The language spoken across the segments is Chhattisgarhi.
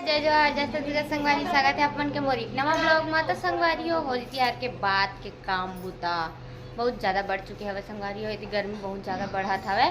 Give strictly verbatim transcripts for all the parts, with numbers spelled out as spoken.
जय जोहार, जय छत्तीसगढ़ संगवारी, स्वागत है आप मन के मोर एक नवा ब्लॉग में। तो संगवारी हो, होली तिहार के बाद के काम बुता बहुत ज्यादा बढ़ चुके हवे संगवारी हो। एती गर्मी बहुत ज्यादा बढ़त हवे,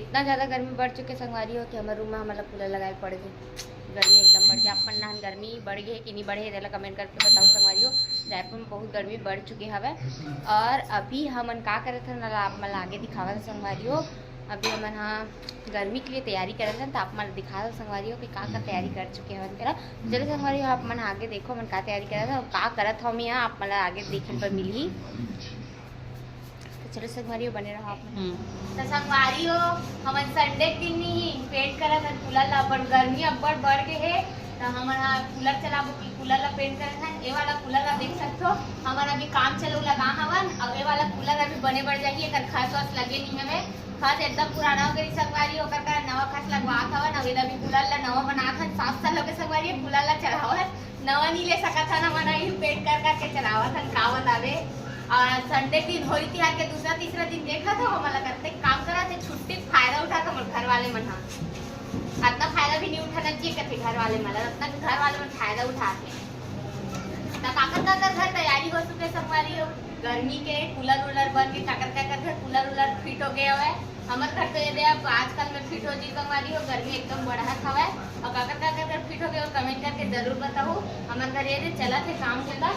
इतना ज्यादा गर्मी बढ़ चुके संगवारी हो कि हमर रूम में हमला कूलर लगाए पड़ गए। गर्मी एकदम बढ़ गया। अपन नहन गर्मी बढ़ गए कि नहीं बढ़े, तेला कमेंट करके बताओ संगवारी हो। रायपुर में बहुत गर्मी बढ़ चुके हवे। और अभी हमन का करत हन, आप मन ला आगे दिखावत संगवारी हो। अभी हमन हा गर्मी के लिए तैयारी करत हन, तो आप मन दिखा दो संगवारी हो कि का का तैयारी कर चुके हवन तेला। चलो संगवारी हो, आप मन आगे देखो, हमन का तैयारी करत हन और का करत हव, मैं आप मन ला आगे देखे पर मिलही। तो चलो संगवारी हो, बने रहो आप मन। तो संगवारी हो, हमन संडे के दिन ही पेंट करत हन कूलर ला, अपन गर्मी अब्बड़ बढ़ गए हे, तो हमन हा कूलर चलाबो कि कूलर ला पेंट करत हन। ये वाला कूलर ला देख सकथो, हमन अभी काम चलाऊ लगा हवन, और ये वाला कूलर अभी बने बढ़ जाही, एकर खस वस लगे नहीं हवे। खस एकदम पुराना हो गई संगवारी, ओकर कारण नवा खस लगवात हवन। अउ एला भी कूलर ला नवा बनात हन, सात साल हो गए संगवारी, कूलर ला चलावत नवा नहीं ले सकत हन, हमन आही पेंट कर करके चलावत हन, का बतावे। और संडे दिन होली तिहार के दूसरा तीसरा दिन देखत हो, हमन ला कतेक काम करत हे, छुट्टी के फायदा उठात हमर घर वाले मन हा। अतना फायदा भी नहीं उठाना चाहिए कथे घर वाले मन ला, अतना घर वाले मन फायदा उठात हे। त काकर काकर घर तैयारी हो चुके संगवारी हो, गर्मी के कूलर उलर बन के काकर काकर घर कूलर उलर फिट हो गए हवय। हमर घर तो ये दे अब आजकल में फिट हो जी संगवारी हो, गर्मी एकदम बढ़त हवय। और काकर काकर घर फिट हो गए हो, कमेंट करके जरूर बताओ। हमर घर ये दे चलत हे काम के त।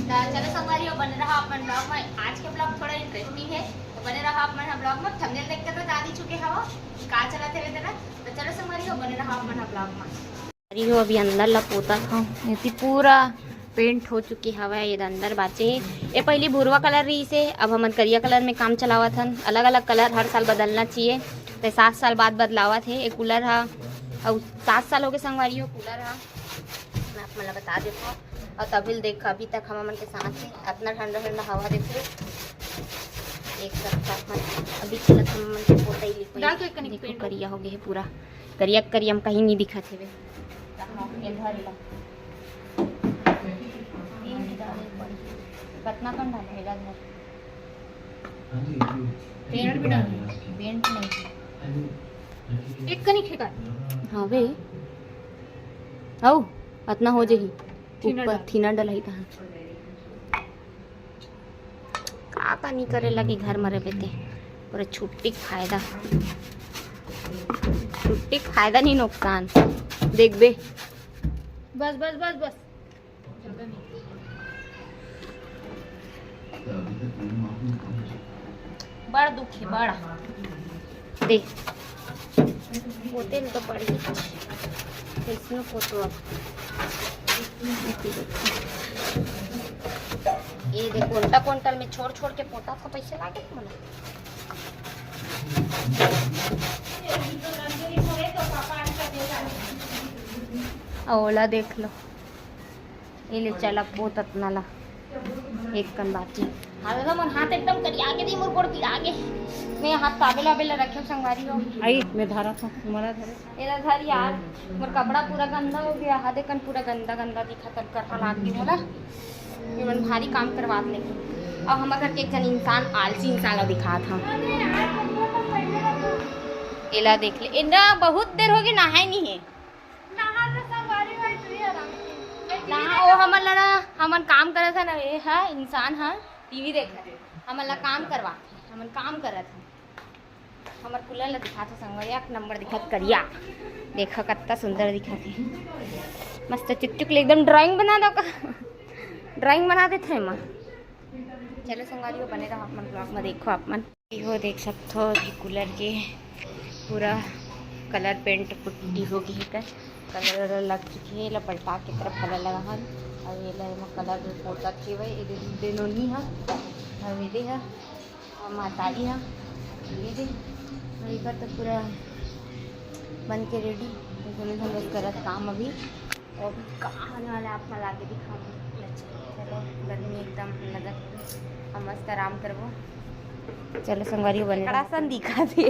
त चलो संगवारी हो, बने रहा अपन ब्लॉग में। आज के ब्लॉग थोड़ा इंटरेस्टिंग है, तो बने रहा अपन ब्लॉग में। थंबनेल देख के तो जान ही चुके हवो कि का चलत हे तेला। तो चलो संगवारी हो, बने रहा अपन ब्लॉग में। अरे हो, अभी अंदर ला पोतत हव, एती पूरा पेंट हो चुके हवय। ये अंदर बाचे हे, ये पहली भुरवा कलर रहिस हे, अब हमन करिया कलर में काम चलावत हन। अलग अलग कलर हर साल बदलना चाहिए, तो सात साल बाद बदलावत हे ये कूलर हा। अउ सात साल हो गए संगवारी हो कूलर हा, मैं आप मन ला बता देता हूँ। और तभी देख, अभी तक हम मन के साथ हे, अतना ठंडा ठंडा हवा देखो, एक सप्ताह मन अभी चलत हम मन के पोतई लिपोई। डाल के कनिक देखो, पेंट। करिया हो गए हे पूरा, करिया करिया में कहीं नहीं दिखत हेवे। कतना कन डाले एला धर। पेंट भी डाले। पेंट नहीं। एक कनिक हे का? हाँ बे। आओ, अतना हो जाही। Thinner ऊपर डाल। Thinner डलही तहाँ। का का नहीं करे लगे घर में रहे ते। पूरा छुट्टी के फायदा। छुट्टी के फायदा नहीं नुकसान। देखबे। बस, बस, बस, बस। बड़ दुख हे, बड़। देख, पोते ल तो पड़ी। कैसनो पोतो अब। ये देख, कोंटा कोंटल में छोड़ छोड़ के पोता तो कैसे लागे मोला? ओला देख लो। ये ले चल, अब पोत अतना ला एक कन बाकी। हाँ दादा, मोर हाथ एकदम करिया के दी, मोर गोड़ पिरा गे। मैं हाथ ताबेला बेला रखे संगवारी हो। आई, मैं धारा था, तुम्हारा धारा। एला धर यार, मोर कपड़ा पूरा गंदा हो गया, हादे कन पूरा गंदा गंदा दिखत, करहा लाग गे मोला। ये मन भारी काम करवात लेकिन। अब हमर घर के एक जन इंसान, आलसी इंसान ला दिखात हव। एला देख ले, एला बहुत देर हो गई, नहाए नहीं है। नहा तो संगवारी भाई, तू ही आराम से। नहा, ओ हमन ला ना, हमन काम करत हन, ए ह इंसान ह टीवी देखत हे, हमन ला काम करवात हे, हमन काम करत हन। हमर कूलर ला दिखात हे संगवारी, एक नंबर दिखत करिया, देखा कत्ता सुंदर दिखत हे, मस्त चुक चुक ले एकदम ड्राइंग बना दो का, ड्राइंग बना देथे एमा। चलो संगवारी हो, बने रहो आप मन ब्लॉग में, देखो आप मन। इहो देख सकथो कि कूलर के पूरा कलर पेंट पुट्टी हो गई हे, कलर वलर लग चुकी है। एला पलटा के तरफ कलर लगा हन, अउ एला एमा कलर पोतत हेवय। एदे दे नोनी ह, अउ एदे ह, अउ महतारी ह, एदे, अउ एकर तो पूरा बन के रेडी। दोनों झन बस करत काम अभी। अभी का होने वाला है, आप मन ला आगे दिखाऊंगी। चलो, गर्मी एकदम लगत हे, हम मस्त आराम करबो। चलो संगवारी हो, बने रहो। असन दिखत हे।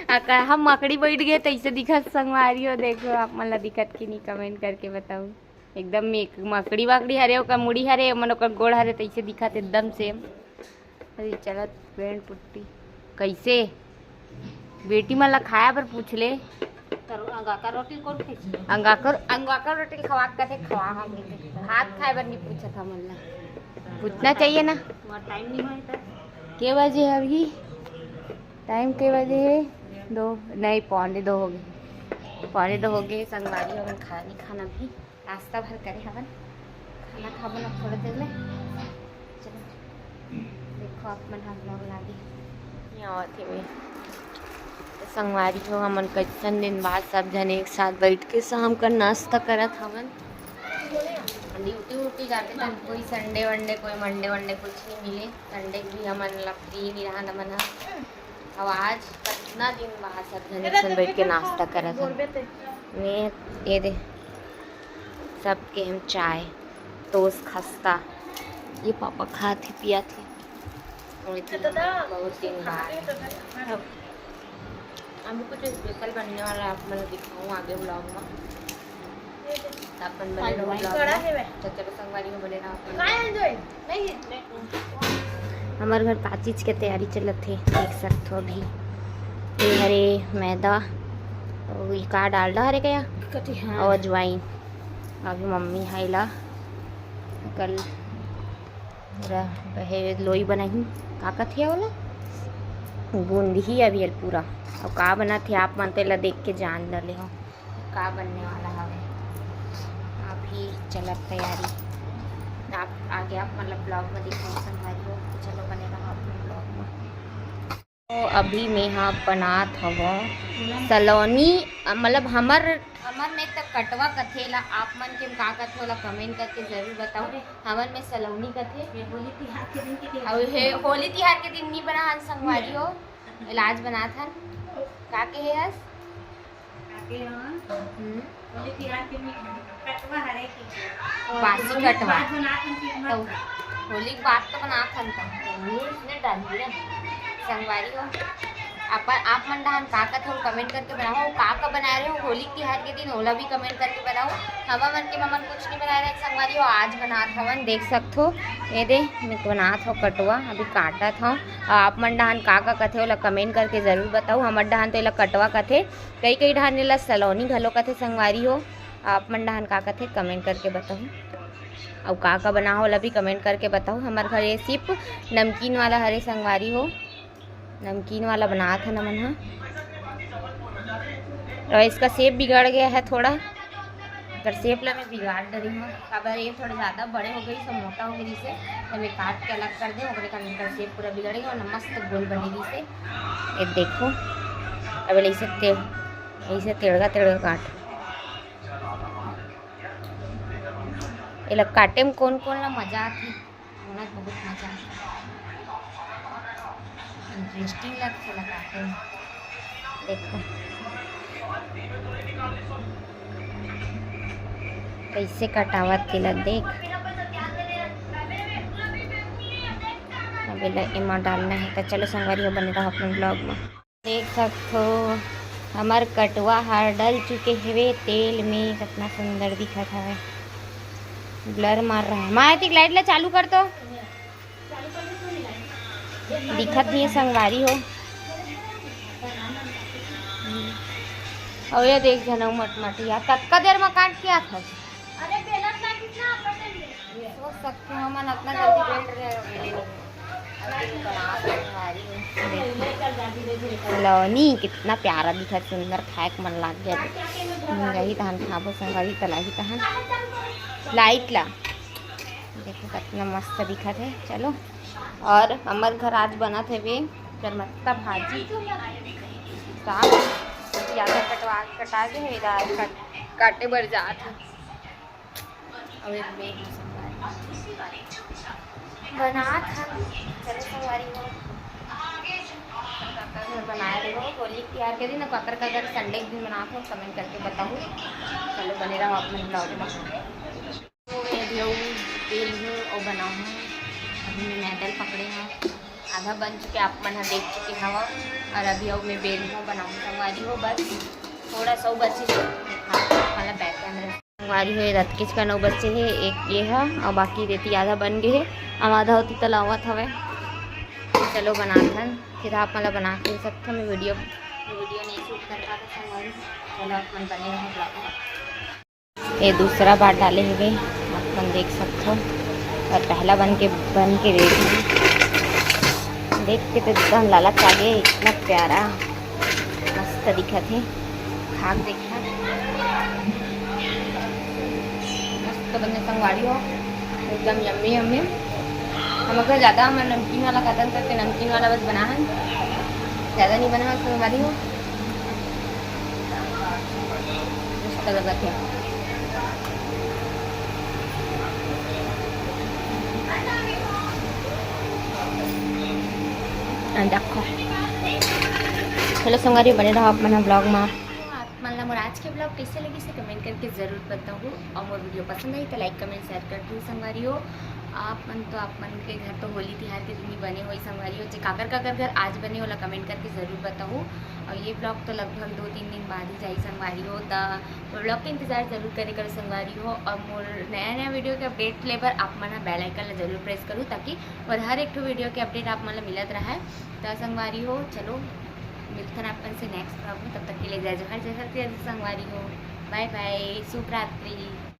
अका हम मकड़ी बैठ गए तैसे दिखत संगवारी हो। देखो आप मन ला दिखत कि नहीं, कमेंट करके बताओ। एकदम में एक मकड़ी वाकड़ी हरे, ओकर मुड़ी हरे, मन ओकर गोड़ हरे, तैसे दिखत एकदम सेम। अरे चलत पेंट पुट्टी कैसे बेटी मन ला खाया बर पूछ ले। कर, अंगाकर रोटी कौन खाई? अंगाकर, अंगाकर रोटी खवा के कथे खवा हम। भात खाए बर नहीं पूछत हमन ला, पूछना चाहिए ना। तुम्हारा टाइम नहीं होए तो। के बजे है अभी? टाइम के बजे है? दो नहीं, पौने दो हो गए। पौने दो हो गए। संगवारी हमन खाना नहीं खाना भी, नाश्ता भर करे हवन। खाना खाबो ना थोड़ा देर में। चलो, देखो आप मन हम लोग लागे। यहाँ आवत हे मैं। तो संगवारी हो, हमन कइसन दिन बाद सब झन एक साथ बैठ के शाम का नाश्ता करत हवन। ड्यूटी उटी जाते तन कोई संडे वनडे, कोई मंडे वनडे कुछ नहीं मिले। संडे भी हमन ला फ्री नहीं रहा हमन ह। अब आज कतना दिन बाद सब झन एक संग बैठ के नाश्ता करत हन। मैं ये दे सबके हम चाय, टोस्ट, खस्ता, ये पापा खात हे पियात हे। और इतना बहुत दिन बाद हम कुछ स्पेशल बनने वाला है, आप मन दिखाऊँ आगे ब्लॉग में। अपन बने रहो ब्लॉग में। तो चलो संगवारी हो बने रहो। हमर घर का चीज के तैयारी चलत हे, देख सकत हो अभी। ये हरे मैदा, और ये का डालडा हरे क्या? कथी, हाँ। और अजवाइन। अभी मम्मी है ला कल पूरा बहे लोई बनाही, का कथे ओला? गूंदही अभी ये पूरा। और का बनत हे आप मन तो एला देख के जान डले हो। का बनने वाला हवे। अभी चलत तैयारी। आप आगे आप मतलब ब्लॉग में दिखाई संगवारी हो। चलो बने रहो अपने ब्लॉग में। तो अभी मैं हा बनात हवं सलोनी, अ, मतलब हमर, हमर में तो कटवा कथे ला, आप मन के का कथे ओला कमेंट करके जरूर बताओ। हमर में सलोनी कथे। ये होली तिहार के दिन के और हे होली तिहार के दिन नहीं बना हन संगवारी हो, इलाज बनात हन। का के हे हस? आगे हाँ। हम्म। होली तिहार के में कटवा हरे के। बासी होली कटवा। बाद बनात हन कि तो मत? होली के बाद तो बनात हन तो। तो नींबू इसने डाली ना। संगवारी हो। आप, आप मन डहान का का थोड़ा कमेंट करके बनाओ, का का बनाए रहे हो होली तिहार के दिन, ओला भी कमेंट करके बताओ। हमर मन के हमन कुछ नहीं बनाए रहे संगवारी हो, आज बनात हवन, देख सकत हो। ये दे, मैं बनात हव कटवा, अभी काटत हव। और आप मन डहान का का कथे, ओला कमेंट करके जरूर बताओ। हमर डहान तो एला कटवा कथे, कई कई डहान एला सलोनी घलो कथे संगवारी हो। आप मन डहान का कथे, कमेंट करके बताओ। अउ का का बना हो, ओला भी कमेंट करके बताओ। हमर घर ये सिर्फ नमकीन वाला हरे संगवारी हो, नमकीन वाला बनात हन हमन ह। और इसका शेप बिगड़ गया है थोड़ा, एकर शेप ला मैं बिगाड़ डरी हूँ। काबर ये थोड़ा ज़्यादा बड़े हो गए, सब मोटा हो गए, जिसे तो मैं काट के अलग कर दे, ओकरे कारण एकर शेप पूरा बिगड़ गया और मस्त गोल बने रही से। ये देखो, अब ऐसे ते-, ऐसे तेड़गा तेड़गा काट। एला काटे में कौन कौन ला मजा आथे, मोला बहुत मजा आथे। इंटरेस्टिंग लगथे एला काटे में। देखो कैसे कटावत तेला देख। अब एला एमा डालना है, तो चलो संगवारी हो, बने रहो अपने ब्लॉग में। देख सकथो, हमर कटवा हर डल चुके हवे तेल में, कितना सुंदर दिखत हवे। ब्लर मार रहा है। माँ, एतिक लाइट ला चालू कर तो। दिखत नहीं है संगवारी हो। और ये देख जनऊ मटमटिया, कतका देर में काट के आत हस? अरे बेलन ना कितना बटन में। सोच सकते हो, हमन अतना जल्दी बेल रहे हो। अभी बनात हन भारी। सलोनी कितना प्यारा दिखत, सुंदर, खाए के मन लाग गया। यही तहन खाबो संगवारी, तलाही तहन लाइट ला। देखो कितना मस्त दिखत है। चलो, और हमर घर आज बनत हवे चरमत्ता भाजी, साग, आधा कटवा, कटा के है, आधा काट-, काटे बर जात है। अब एक बेग बनात हन, चलो संगवारी हो। काकर घर बनाए रहे हो, होली तिहार के दिन, काकर का घर संडे के दिन बनात हो, कमेंट करके बताओ। चलो बने रहो आप मन ब्लॉग में। तो मैं अभी अउ बेल हूँ और बनाऊँ हूँ। अभी मैं मैदल पकड़े हूँ, आधा बन चुके, आप मन ह देख चुके हवा। और अभी अउ मैं बेल हूँ, बनाऊँ संगवारी हो, बस थोड़ा सा बचे हे, वाला बैक कैमरा। संगवारी हो, ये रतकेच का नौ बच्चे हे, एक ये हा और बाकी रेती आधा बन गए हे, अब आधा होती तलावत हवे। चलो बनाथन, फिर आप मला बना के सकथन वीडियो। वीडियो नहीं शूट कर पाते संगवारी। चलो, अपन बने रहो ब्लॉग में। ये दूसरा बार डाले हुए, अपन देख सकते हो। और पहला बन के, बन के देख, देख के तो एकदम लालच आ गए। इतना प्यारा, मस्त दिखत हे। खा के देखा, मस्त बने संगवारी हो, एकदम यम्मी यम्मी। हम अगर ज़्यादा, हमारे नमकीन वाला खातन करके नमकीन वाला बस बना है, ज़्यादा नहीं बना है संगवारी हो। मस्त लगत हे। आ, देखो। चलो संगवारी, बने रहो आप मन ब्लॉग में। आप मन ला मोर आज के ब्लॉग कैसे लगिस हे, कमेंट करके ज़रूर बताहू। और मोर वीडियो पसंद आई तो लाइक, कमेंट, शेयर कर दू संगवारी हो। आप मन तो, आप मन के घर तो होली तिहार के दिन ही बने होही संगवारी हो। जे काकर काकर घर आज बने, ओला कमेंट करके ज़रूर बताहू। और ये ब्लॉग तो लगभग दो तीन दिन बाद ही जाही संगवारी हो, त मोर ब्लॉग के इंतजार जरूर करे करो संगवारी हो। और मोर नया नया वीडियो के अपडेट ले बर आप मन बेल आइकन ला जरूर प्रेस करू, ताकि मोर हर एक ठो वीडियो के अपडेट आप मन ला मिलत रहे। त संगवारी हो, चलो मिलथन आप मन से नेक्स्ट ब्लॉग में। तब तक के लिए जय जोहार, जय छत्तीसगढ़ संगवारी हो। बाय बाय, शुभ रात्रि।